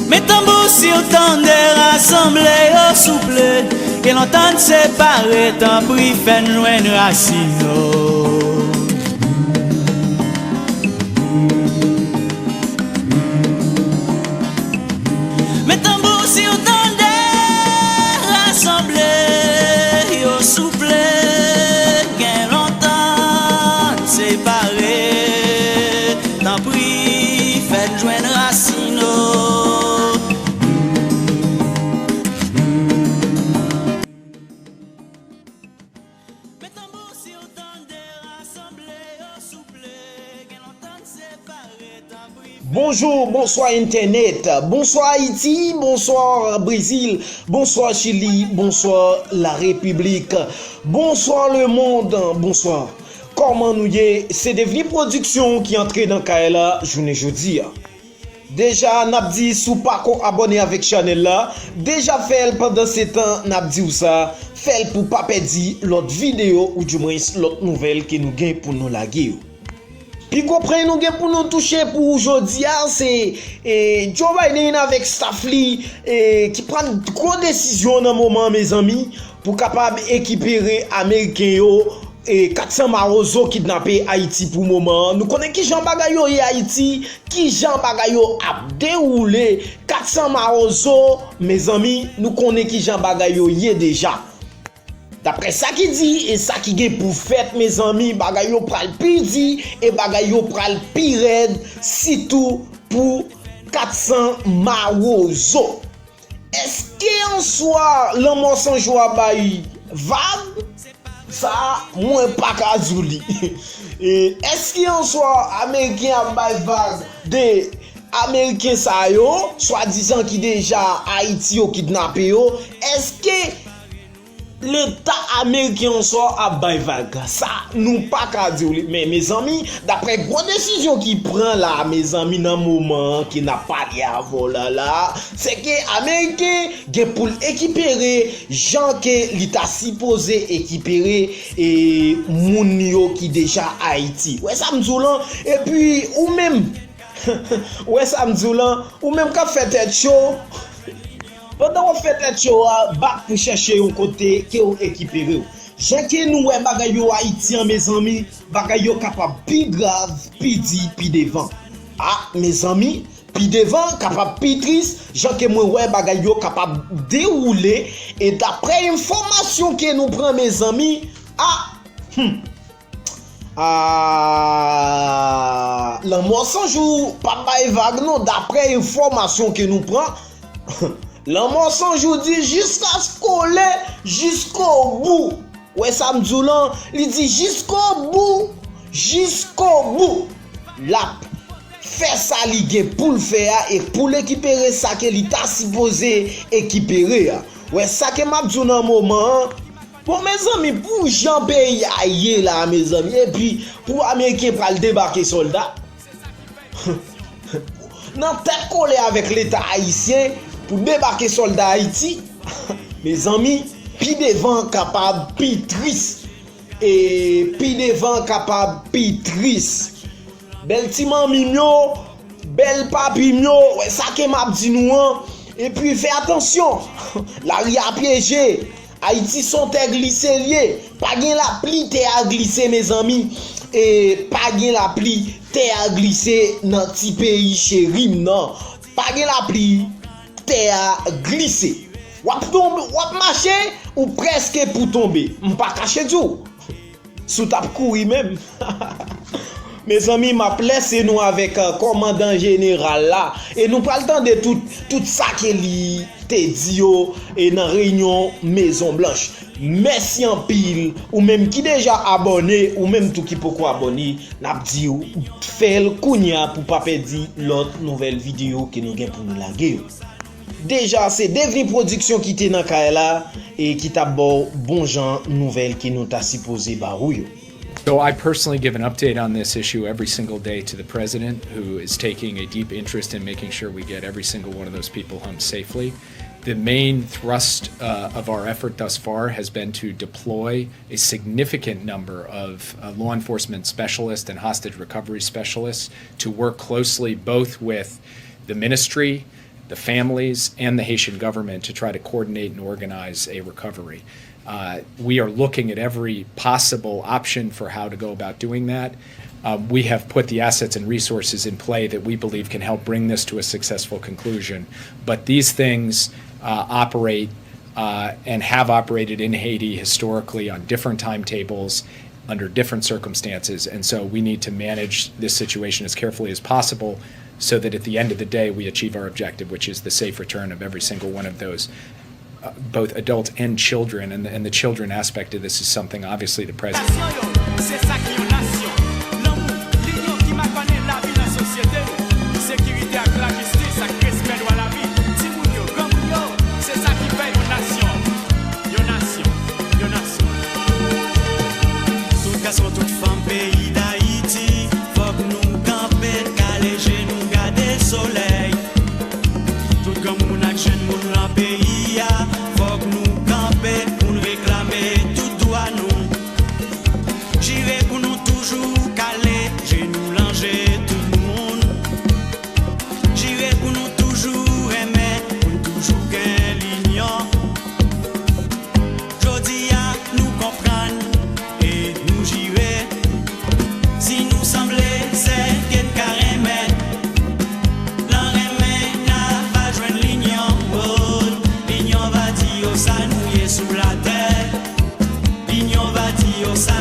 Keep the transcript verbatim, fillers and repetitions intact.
Men tanbou si w tande, rasanble yo souple. Gen lontan n separe, tanpri fè n jwenn rasin nou. Men tanbou si w tande, rasanble yo souple. Gen lontan n separe, tanpri fè n jwenn rasin nou. Men tanbou si w tande, rasanble yo souple. Gen lontan n separe, tanpri. Bonjou, bonswa entènèt, bonswa Ayiti, bonswa Brezil, bonswa Chili, bonswa Larepiblik, bonswa lemonn, bonswa. Kòman nou ye? Se Devni Pwodiksyon ki antre nan kay la jounen jodi a. Deja, n ap di, si w pako abòne avèk chanèl la, deja fè l. Pandansetan, n ap di w sa, fè l pou w pa pèdi lòt videyo oudimwens lòt nouvèl ke nou gen pou nou lage yo. Pi gwo pwen nou gen pou nou touche pou jodi a, se, e, Joe Biden avèk staff li, e, ki pran gwo desizyon nan moman an, mezanmi, pou kapab ekipere Ameriken yo, e, kat san mawozo kidnape Ayiti pou moman an. Nou konnen kijan bagay yo ye Ayiti, kijan bagay yo ap dewoule, kat san mawozo, mezanmi, nou konnen kijan bagay yo ye deja. Daprè sa ki di e sa ki gen pou fèt, mezanmi, bagay yo pral pi di e bagay yo pral pi rèd, sitou pou kat san mawozo. Èske answa Lanmò San Jou ap bay vag? Sa, mwen pa ka di w li. E, èske answa Ameriken ap bay vag de Ameriken sa yo, swadizan ki deja Ayiti yo kidnape yo? Èske Leta ameriken answa ap bay vag? Sa, nou pa ka di w li. Men, mezanmi, daprè gwo desizyon ki pran la, mezanmi, nan moman an ke n ap pale avè w la, la, se ke Ameriken gen pou l ekipere jan ke li ta sipoze ekipere, e, moun yo ki deja Ayiti. Ou wè sa m di w lan? Epi, ou menm, ou wè sa m di w lan? Ou menm k ap fè tèt cho, pandan w ap fè tèt cho a, bat pou chèche yon kote ke w ekipere w. Jan ke nou wè bagay yo Ayiti an, mezanmi, bagay yo kapab pi grav, pi di, pi devan. A, mezanmi, pi devan kapab pi tris, jan ke mwen wè bagay yo kapab dewoule, e daprè enfòmasyon ke nou pran, mezanmi, a, hmm, a, Lanmò San Jou p ap bay vag non, daprè enfòmasyon ke nou pran. Lanmò San Jou di jiskaskole, jiskobou. Ou wè sa m di w lan? Li di jiskobou, jiskobou. L ap fè sa li gen pou l fè a e pou l ekipere sa ke li ta sipoze ekipere a. Ou wè sa ke m ap di w nan moman an? Bon, mezanmi, pou jan peyi a ye la, mezanmi, epi pou Ameriken pral debake sòlda nan tèt kole avèk Leta ayisyen pou debake sòlda Ayiti, mezanmi, pi devan kapab pi tris. E pi devan kapab pi tris. Bèl ti manmi m yo, bèl papi m yo, wè sa ke m ap di nou an. Epi fè atansyon, lari a pyeje. Ayiti se yon tè glise l ye. Pa gen lapli, tè a glise, mezanmi. E pa gen lapli, tè a glise nan ti peyi cheri m nan. Pa gen lapli, tè a glise. W ap tonbe, w ap mache, ou prèske pou tonbe. M pa kache di w. Si w t ap kouri menm. Mezanmi, m ap lèse nou avèk, eh, kòmandan jeneral la. E nou pral tande tout, tout sa ke li te di yo, e nan reyinyon Mezon Blanch. Mèsi anpil, ou menm ki deja abòne, ou menm tou ki poko abòne, n ap di w fè l kounye a pou pa pèdi lòt nouvèl videyo ke nou gen pou nou lage yo. Deja, se Devni Pwodiksyon ki te nan kay la e ki t ap ba w bon jan nouvèl ke nou ta sipoze ba ou yo. So I personally give an update on this issue every single day to the president, who is taking a deep interest in making sure we get every single one of those people home safely. The main thrust, uh, of our effort thus far has been to deploy a significant number of, uh, law enforcement specialists and hostage recovery specialists to work closely both with the ministry, the families and the Haitian government to try to coordinate and organize a recovery. Uh, we are looking at every possible option for how to go about doing that. Um, we have put the assets and resources in play that we believe can help bring this to a successful conclusion. But these things uh, operate uh, and have operated in Haiti historically on different timetables under different circumstances. And so we need to manage this situation as carefully as possible so that at the end of the day, we achieve our objective, which is the safe return of every single one of those, uh, both adults and children. And the, and the children aspect of this is something, obviously, the president. Nasyon yo, se sa ki yon nasyon. Lanmou, linyon ki makònen lavi nan sosyete nou. Sekirite ak lajistis ak respè dwa lavi. Timoun yo, granmoun yo, se sa ki fè yon nasyon. Yon nasyon, yon nasyon. Tout gason, tout fanm peyi Dayiti, fòk nou kanpe, kale je nou, gade solèy. Tout granmoun ak jèn moun nan peyi a, fòk nou kanpe pou n reklame tout dwa nou. Jire pou nou toujou kale je nou, lonje tout moun. Jire pou nou toujou renmen, pou n toujou gen linyon. Jodi a, nou konprann e nou jire. Si nou sanble, se ke n ka renmen. Nan renmen, n a va jwenn linyon. Oh, linyon va di yo sa nou ye sou latè. Linyon va di yo sa